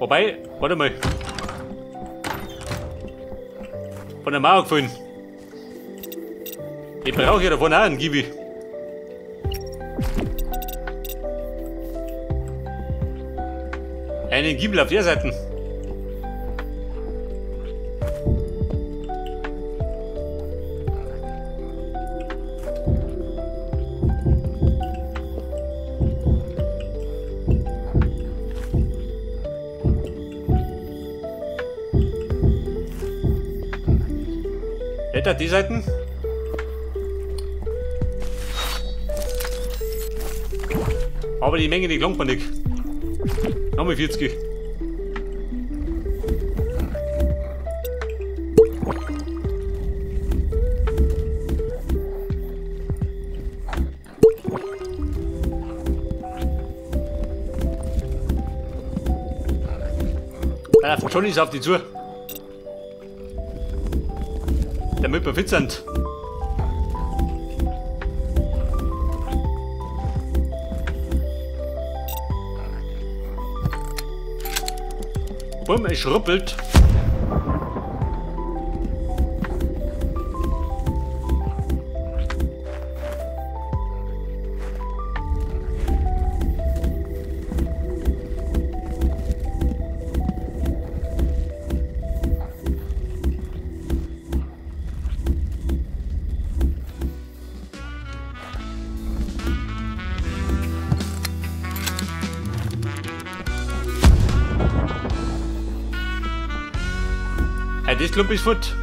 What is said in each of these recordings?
Wobei, warte mal. Von der Mauer gefallen. Ich brauche ja davon auch einen Gibi. Einen Giebel auf der Seite. Blätter die Seiten. Aber die Menge, die gelangt man nicht. Nochmal 40. Da läuft schon ist auf die zu. Damit wir fit sind. Bumm, es schruppelt. Das Klump ist fort.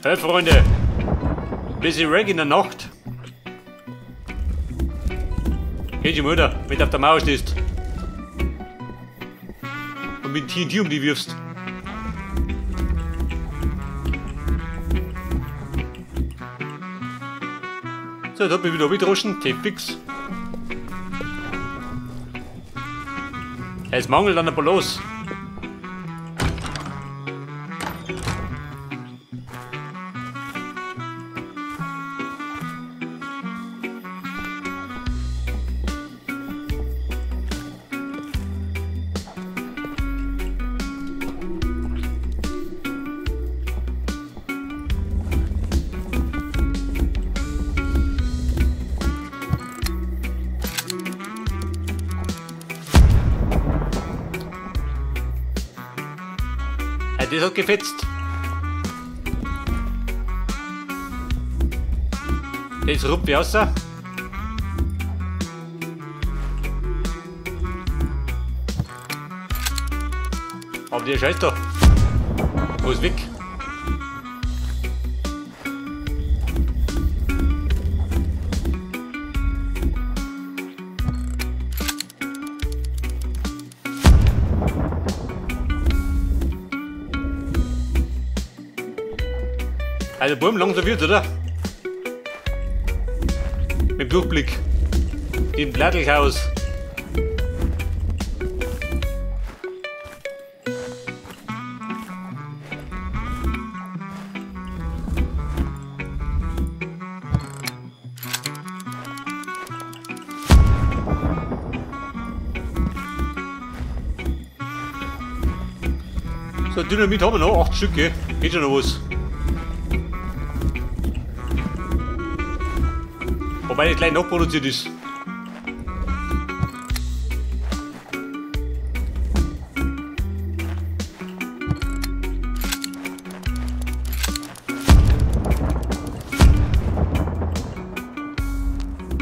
Hey Freunde, bisschen Reg in der Nacht. Geht schon wieder, wenn du auf der Mauer stehst. Und mit TNT um die wirfst. So, jetzt hat mich wieder abgedroschen, T-Fix. Es mangelt an der Balance. Das hat gefetzt. Das ruppt wie raus. Aber der Scheiß da. Wo ist weg? Also Buben, langsam wird's, oder? Mit dem Durchblick. Im Plattelchaos. So, Dynamit haben wir noch, 8 Stück, gell? Geht schon noch was. Wobei das gleich noch produziert ist.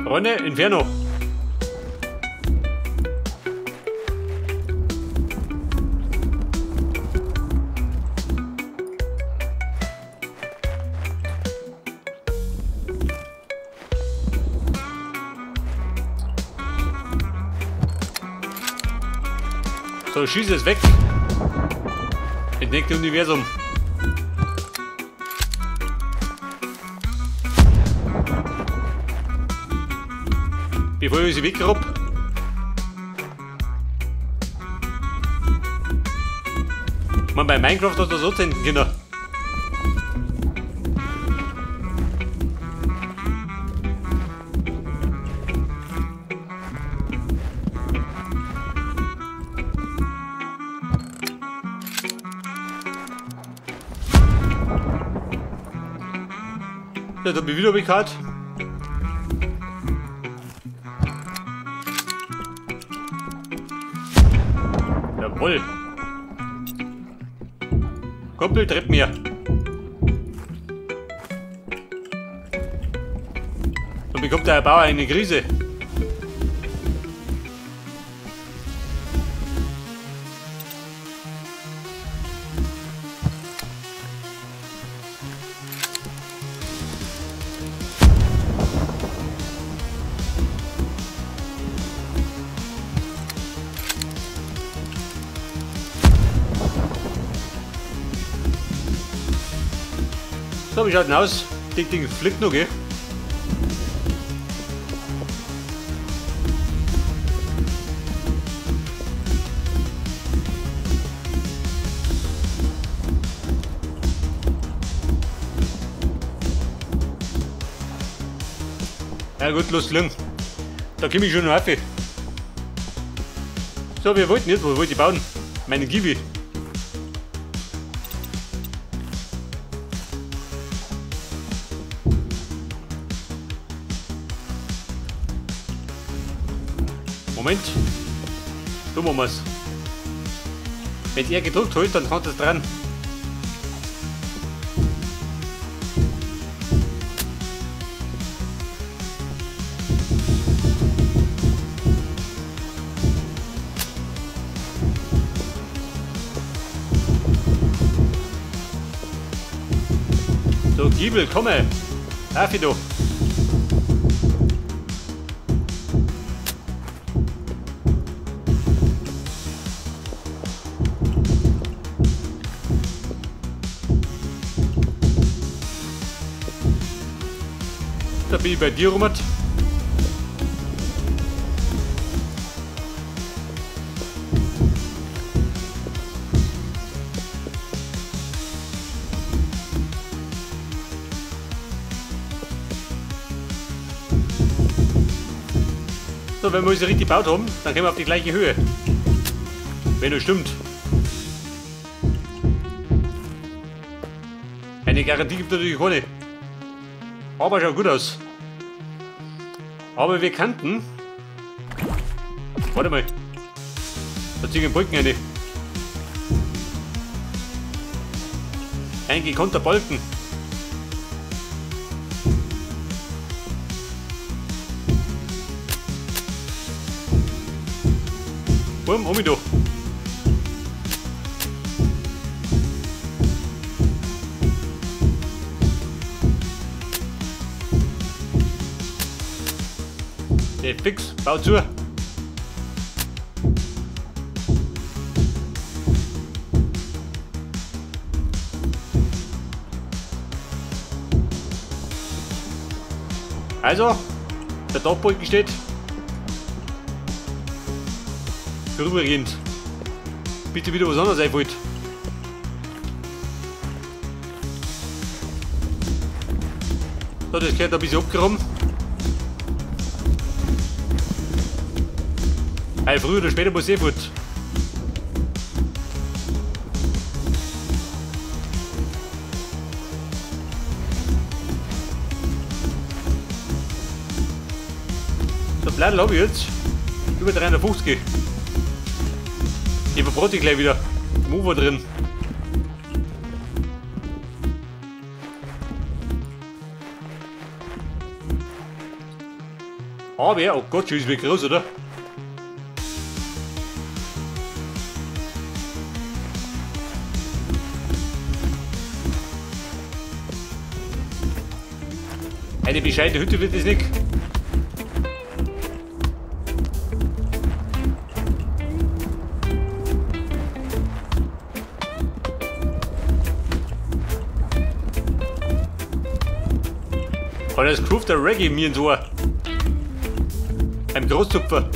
Freunde, Inferno. So, schieß es weg. Entdeckt Universum. Bevor ich sie wegrob. Man, bei Minecraft hat das so senden können. Ja, da bin ich wieder bekannt. Jawohl. Kumpel, tritt mir. Und bekommt der Bauer eine Krise. So, wie schaut denn aus? Das Ding fliegt noch, gell? Ja gut, los, lang. Da komm ich schon noch auf. So, wir wollten jetzt, wo wollte ich bauen? Meine Giwi. Moment. So machen wir's. Wenn er gedrückt hält, dann kommt es dran. So, Giebel, komme! Auf, du! Da bin ich bei dir, Robert. So, wenn wir uns richtig gebaut haben, dann kommen wir auf die gleiche Höhe. Wenn das stimmt. Eine Garantie gibt natürlich keine. Aber schaut gut aus. Aber wir kannten. Warte mal. Da ziehen wir Brücken rein. Ein gekonnter Balken. Bumm, um mich da. Der fix, bau zu. Also, der Dachbalken steht. Vorübergehend. Bitte wieder was anderes einfällt. So, das gehört ein bisschen abgeräumt. Weil früher oder später muss eh fort. So, Bladel habe ich jetzt. Über 350. Ich verbrate ich gleich wieder. Im Ufer drin. Aber, oh Gott, schon ist mir groß, oder? Eine bescheidene Hütte wird es nicht. Oh, das groovt der Reggae mir ins Ohr. Ein Großzupfer.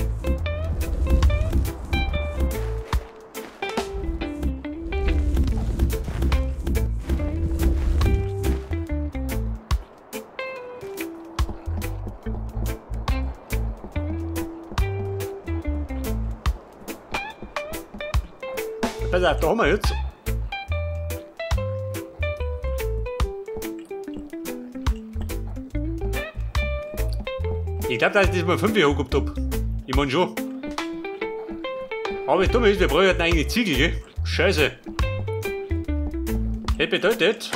Pass auf, da haben wir jetzt. Ich glaube, dass ich das mal 5 hochgehabt hab. Ich mein schon. Aber das Dumme ist, wir brauchen eigentlich Ziegel, gell? Scheiße. Das bedeutet,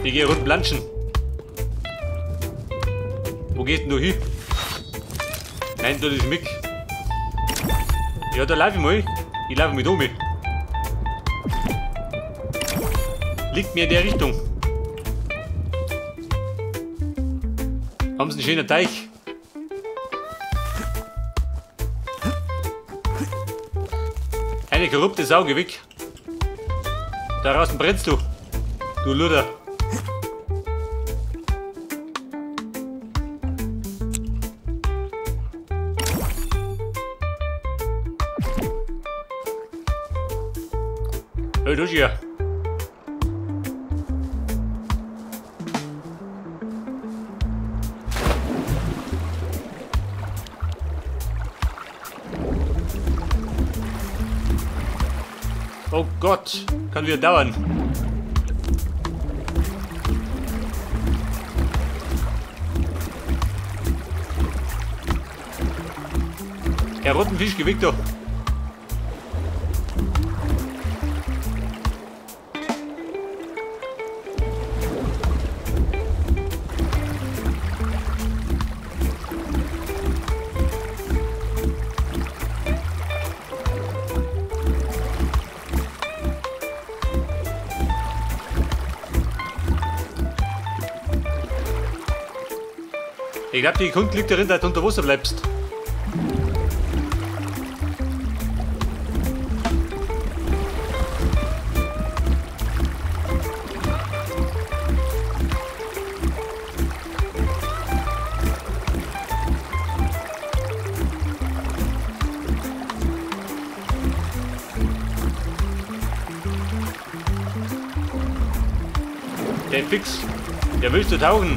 ich gehe rund planschen. Wo gehst denn du hin? Nein, du das mit. Ja, da laufe ich mal. Ich laufe mit um. Liegt mir in der Richtung. Haben sie einen schönen Teich. Eine korrupte Sau, geh weg. Da draußen brennst du. Du Luder. Hey, du hier. Oh Gott, kann wieder dauern. Herr roten Fisch, geh weg da. Ich glaube, die Kunst liegt darin, dass du unter Wasser bleibst. Der Fix, der willst du tauchen?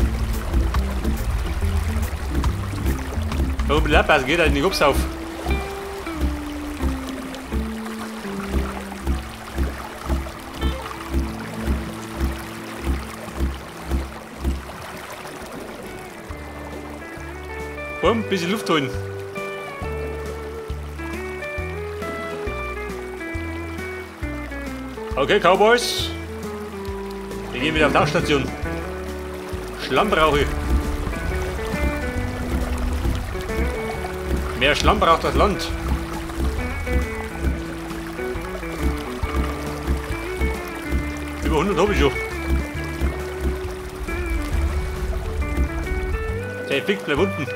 Warum Lapas geht halt nicht Ups auf? Komm, bisschen Luft holen. Okay, Cowboys. Wir gehen wieder auf Tauchstation. Schlamm brauche ich. Mehr Schlamm braucht das Land. Über 100 habe ich schon. Der Effekt bleibt unten.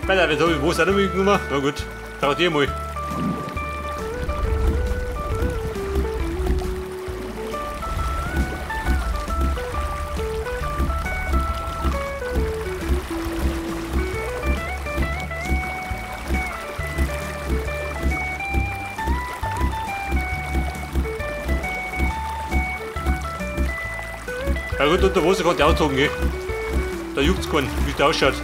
Alter, wo ist der noch genommen? Na gut, trau dir mal. Ja gut, unter Wasser kann ich auch gell? Da juckt's keinen, wie es ausschaut.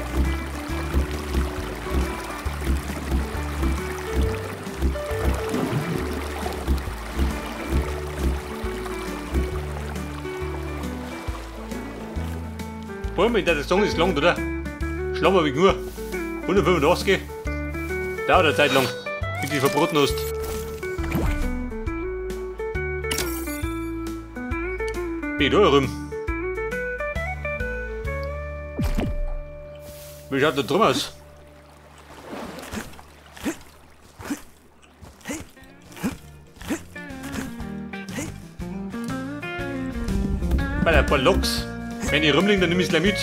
Vor allem, der Song ist lang, oder? Schlamm hab ich nur. 185. Dauert eine Zeit lang, bis du dich verbraten hast. Bin ich da rum? Wie schaut da drum aus? Bei ein paar Loks. Wenn die rumliegen, dann nehme ich es gleich mit.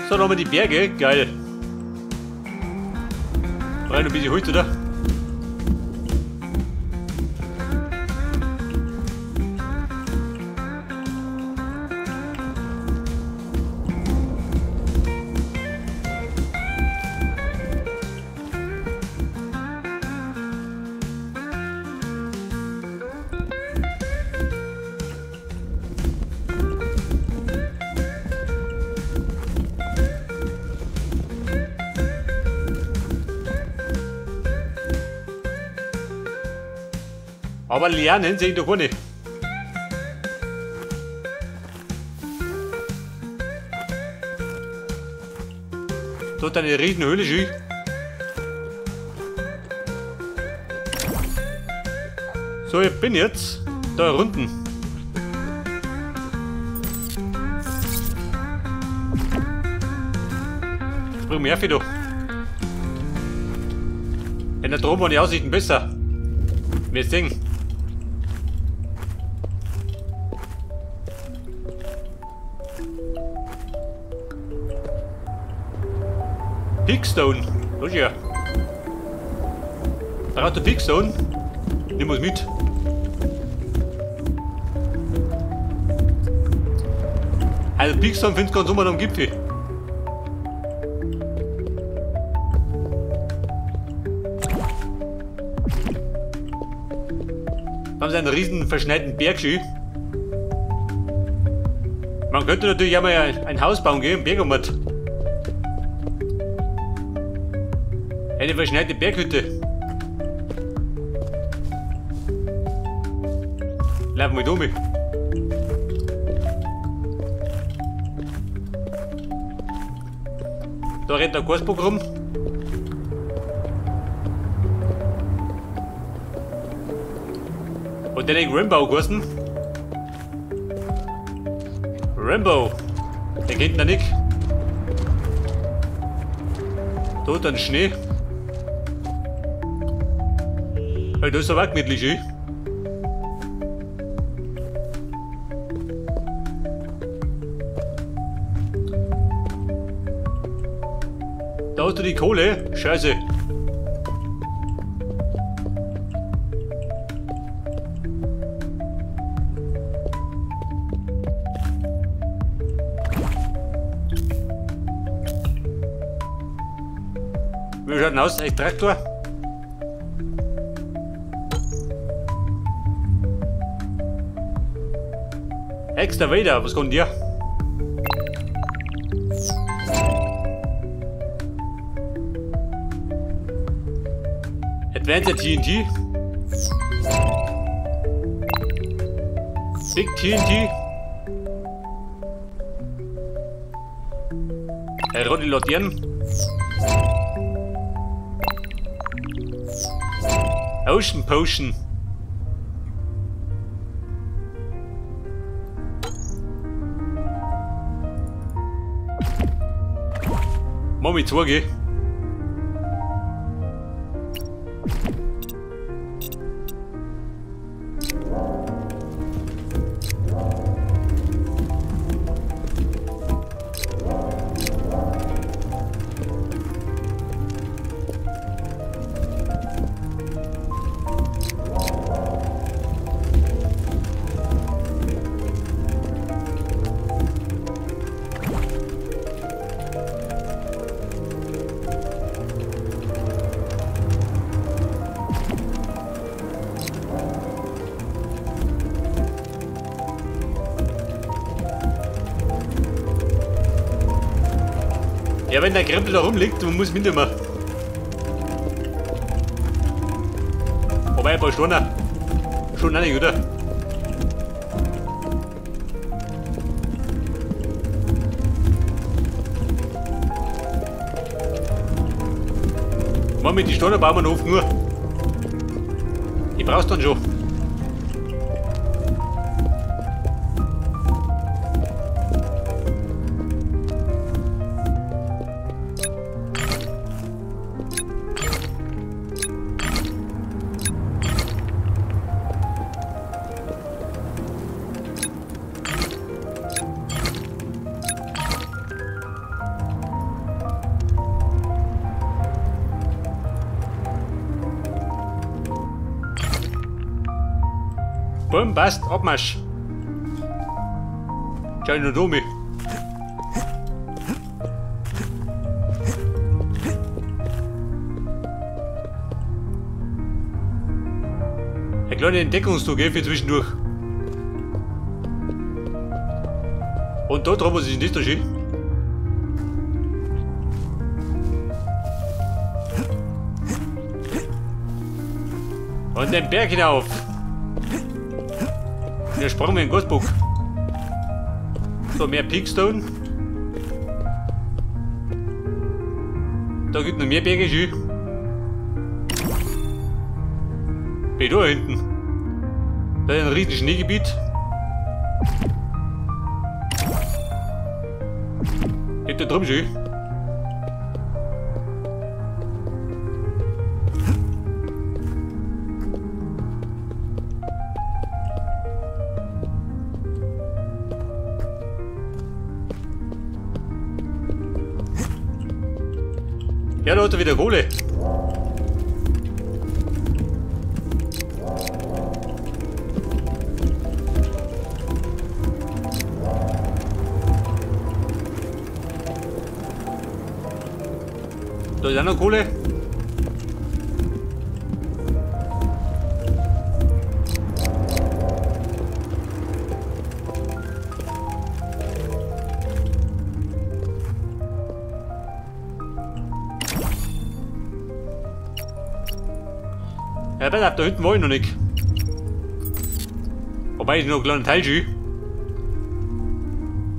So, nochmal die Berge. Geil. Brauch ich noch ein bisschen Holz, oder? Aber lernen sehe ich doch nicht. Dort eine riesen Höhle schön. So, ich bin jetzt da unten. Spring mir auf, da. In der droben waren die Aussichten besser. Wir sehen. Pigstone. Los hier. Braucht der Pigstone? Nimm uns mit. Also Pigstone findest du ganz oben am Gipfel. Da haben sie einen riesen verschneiten Berg schön. Man könnte natürlich auch mal ein Haus bauen gehen, Berg um. Eine verschneite Berghütte. Lauf mal um. Da rennt der Gasbock rum. Und der hat Rambo geheißen. Rambo. Der kennt ihn nicht. Da hat er Schnee. Hey, das ist aber auch gemütlich, ey. Da hast du die Kohle. Scheiße. Wie schaut denn aus? Ein Traktor? Extra wieder, was kommt hier? Advanced TNT. Big TNT. Rote Laternen. Ocean Potion. Mami, zwei, Ja, wenn der Krempel da rumliegt, man muss mitnehmen. Wobei ein paar Steine. Schon auch nicht, oder? Mann, mit den Steinen bauen wir noch oft nur. Ich brauch's dann schon. Bumm, passt, Abmarsch. Schau ich noch da mich. Eine kleine Entdeckungstour, gell, für zwischendurch. Und da dran, was ist denn das da schön? Und den Berg hinauf. Da sprangen wir in den Gosbock. So, mehr Peakstone. Da gibt noch mehr Berge schön. Bin ich da hinten. Da ist ein riesen Schneegebiet. Geht da drum schön. Ja, da hat er wieder Kohle. Da ist auch noch Kohle. Ja, pass auf, da hinten war ich noch nicht. Wobei ich noch einen kleinen Teil schieße.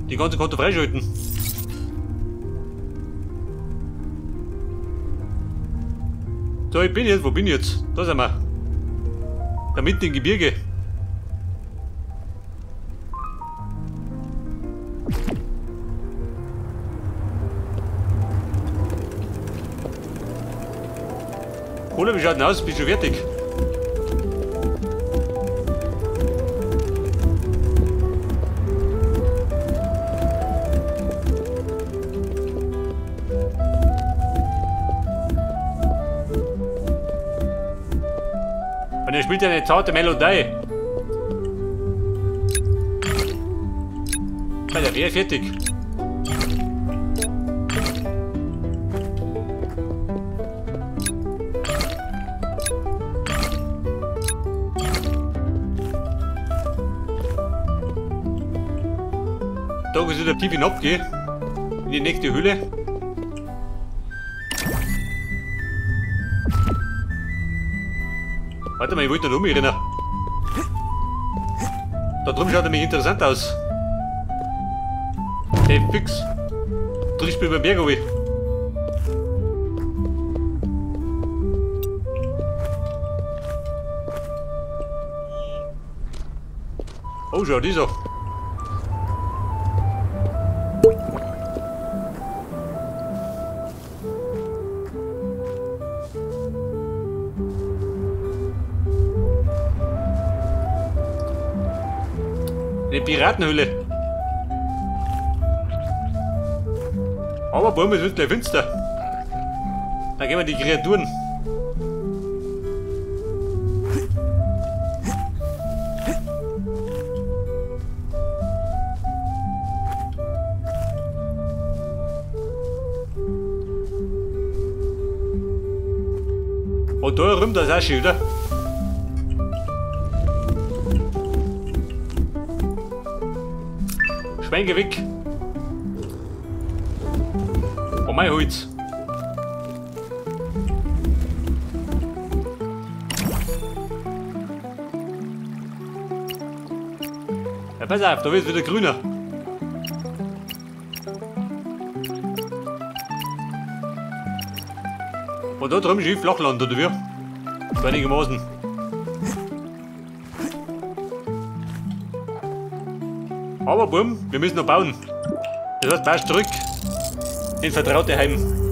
Die ganze Konto freischalten. So, ich bin jetzt, wo bin ich jetzt? Da sind wir. Da mitten im Gebirge. Kohle, wie schaut denn aus? Bist schon fertig? Und er spielt eine zarte Melodie. Alter, wäre fertig. Da ist wieder tief hinabgehen. In die nächste Höhle. Warte mal, ich wollte da rumrennen. Da drüben schaut er mich interessant aus. Hey, fix. Triffst über den Berg runter. Oh, schau, die so. Eine Piratenhöhle. Aber Bäume sind gleich finster. Da gehen wir die Kreaturen. Und da rum, das ist auch schön, oder? Schweinge weg. Oh mein Holz. Ja, pass auf, da wird es wieder grüner. Und da drüben ist Flachland, oder wie? So einigermaßen. Aber bumm, wir müssen noch bauen. Das heißt, passt zurück in vertraute Heim.